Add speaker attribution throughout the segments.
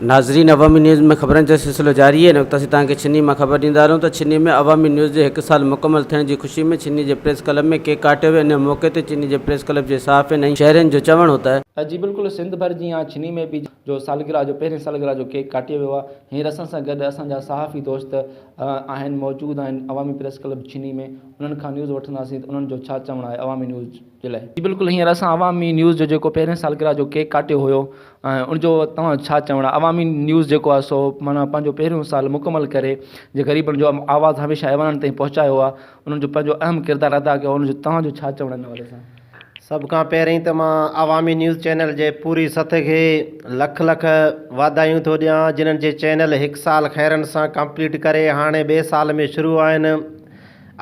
Speaker 1: ناظرين عوامي نيوز ۾ خبرن جو سلسلو جاري آهي هن وقت اسين توهان کي ڇني مان خبر ڏيندا هلون ته ڇني ۾ عوامي نيوز جي هڪ سال مڪمل ٿيڻ جي خوشي ۾ ڇني جي پريس ڪلب ۾ ڪيڪ ڪاٽيو ويو ان موقعي تي ڇني جي پريس ڪلب جي صحافين ۽ شهرين جو چوڻ هو ته.
Speaker 2: جي بلڪل سنڌ ڀر جيان ڇني ۾ به جو سالگرهه جو پهرين سالگرهه جو ڪيڪ ڪاٽيو ويو آهي هينئر اسان سان گڏ اسان جا صحافي دوست آهن موجود آهن عوامي پريس ڪلب ڇني ۾ انهن کان نيوز وٺنداسين ته انهن جو ڇا چوڻ آهي عوامي نيوز جي لاء. جي بلڪل هينئر اسان عوامي نيوز جو جيڪو پهرين سالگرهه جو ڪيڪ ڪاٽيو هيو ۽ ان جو توهان ڇا چوڻ آهي عوامي نيوز جيڪو آهي سو معنيٰ پنهنجو پهريون سال مڪمل ڪري جي غريبن جو آواز هميشه ايوانن تائين پهچايو آهي انهن جو پنهنجو اهم ڪردار ادا ڪيو آهي ان جو توهان جو ڇا چوڻ آهي ان حوالي سان.
Speaker 3: سڀ کان پهرين ته مان عوامي نيوز چينل جي پوري سٿ کي لک لک واڌايون ٿو ڏيان جنھن جي چينل هڪ سال خيرن سان ڪمپليٽ ڪري هاڻي ٻئي سال ۾ شروع آهن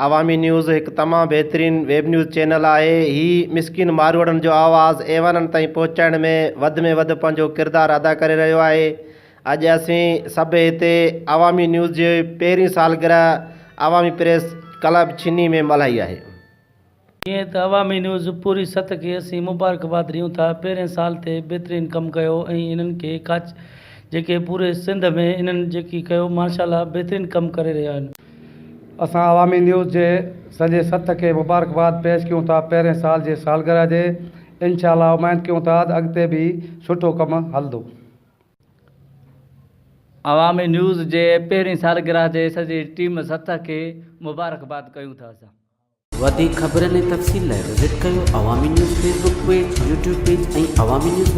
Speaker 3: عوامي نيوز هڪ تمام بهترين ويب نيوز چينل آهي. هي مسڪين ماروئڙن جو آواز ايوانن تائين پهچائڻ ۾ وڌ ۾ وڌ پنهنجو ڪردار ادا ڪري رهيو آهي. اڄ اسين سڀ هتي عوامي نيوز جي پهرين سالگرهه عوامي پريس ڪلب ڇني ۾ ملهائي آهي.
Speaker 4: جيئن ته عوامي نيوز پوري سٿ کي اسين مبارڪباد ڏيون ٿا پهرين سال تي بهترين ڪم ڪيو ۽ انهن کي ڪاچ جيڪي پوري سنڌ ۾ انهن جيڪي ڪيو ماشاء الله بهترين ڪم ڪري رهيا آهن.
Speaker 5: اسان عوامي نيوز جي سڄي سٿ کي مبارڪباد پيش ڪيون ٿا پهرين سال جي سالگرهه جي انشاء الله اميد ڪيون ٿا ته اڳتي به سٺو ڪم هلندو.
Speaker 6: عوامي نيوز جي پهرين سالگرهه جي سڄي ٽيم سٿ کي مبارڪباد ڪيون ٿا اسان.
Speaker 1: وڌيڪ خبرن ۽ تفصيل لاء وزٽ ڪيو Awami news Facebook page, YouTube page ۽ Awami news.